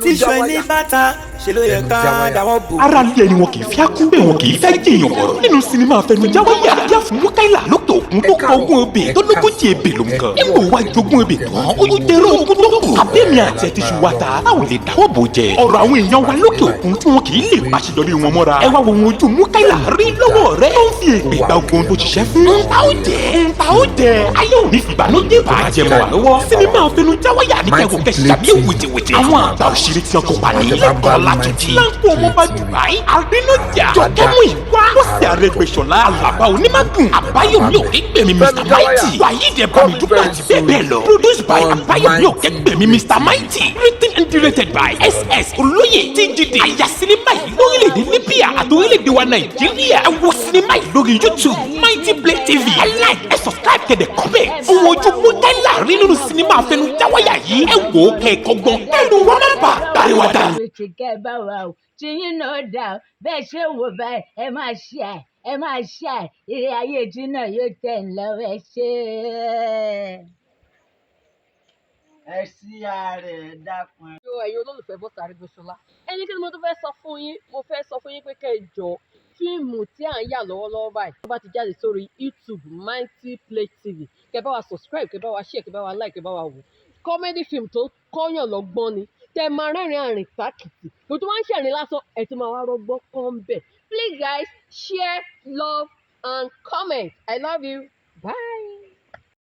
Tíṣọ ẹni bàtà ṣe ló yẹ ká dáwọ́ bò. Ara lé ẹni, wọn kì í fi ákú bẹ́ẹ̀, wọn kì í fẹ́ jèèyàn bọ̀rọ̀. Nínú sinimá Afẹnujáwáyà yá fún Mukaila lókè òkun tó kọ ogún ebè tó lógójì ebè ló ń kan nígbò wá jogún ebè tán, ó yóò dẹrọ ogún tó kù. Abẹ́mi àti ẹ̀ ti ṣu wa ta a ò lè dáwọ́ bò jẹ ọ̀rọ̀ àwọn èèyàn wa lókè òkun tí wọn kì í lè pàṣeyọrí wọn mọ́ra. Ẹ wá wo ohun ojú Mukaila rí lọ́wọ́ rẹ tó ń fi èpè gba ogun tó ṣiṣẹ́ fún. Nta ó jẹ, nta ó jẹ, ayé ò ní fìbànújẹ́ bàjẹ́ mọ́ wa lọ́wọ́. Sinimá Afẹnujáwáyà ní kẹwò kẹsàbí wìtìwìtì. Àwọn àgbà òṣèré tí wọn kò pa ní lẹ́kọ̀ọ́ látúntì láńkó ọmọọba Dubai Àrínájà, Jọkẹ́mú Ìwá, Bọ́sẹ̀ Arẹ́gbẹ́ṣọlá, Àlàbá Onímágùn, Àbáyọ̀mí Òkègbèmí, Mr Mighty, Wahid Ẹ̀bámidúpẹ́ àti bẹ́ẹ̀ bẹ́ẹ̀ lọ. Produced by Àbáyọ̀mí Òkègbèmí, Mr Mighty. Written and directed by SS Olóyè TGD. Àyà sinimá yìí lórílẹ̀‐èdè Libya àti orílẹ̀‐èdè wa Nàìjíríà. Ẹ wo sinimá yìí lórí YouTube Mighty Play TV. Ẹ like, ẹ subscribe, kẹ́ dẹ̀ comment. Ohun ojú Mukaila rí nínú sinimá Afẹnujáwáyà yìí, ẹ wò ó kẹ́ẹ̀kọ́gbọ́n kẹ́nu wọn má bàa gbáríwá dànù. Tí kẹ́ ẹ bá wà o, tí yín náà dà o. Bẹ́ẹ̀ ṣe wò báyìí, ẹ máa ṣe ẹ, ẹ máa ṣe ẹ. Ire ayé tí náà yóò tẹ̀ ń lọ́wọ́. Ẹ ṣe é. Ẹ sí ààrẹ, dákun. Yo, ẹ̀yin olólùfẹ́ Bọ́sẹ̀ Arẹ́gbẹ́ṣọlá, ẹni kí ni mo tún fẹ́ sọ fún yín? Mo fẹ́ sọ fún yín pé kẹ́ ẹ jọ, fíìmù tí à ń yà lọ́wọ́lọ́wọ́ báyìí tó bá ti jáde sórí YouTube Mighty Play TV, kẹ́ bá wa subscribe, kẹ́ bá wa share, kẹ́ bá wa like, kẹ́ bá wa wò. Comedy film tó kọ́yàn lọ́gbọ́n ni, tẹ́ máa rẹ́rìn àrìn tákìtì, kò tó máa ń ṣẹ̀rìn lásán, ẹ̀ tó máa wá rọ́gbọ́n kọ́ ń bẹ̀. Please guys, share, love and comment. I love you, bye.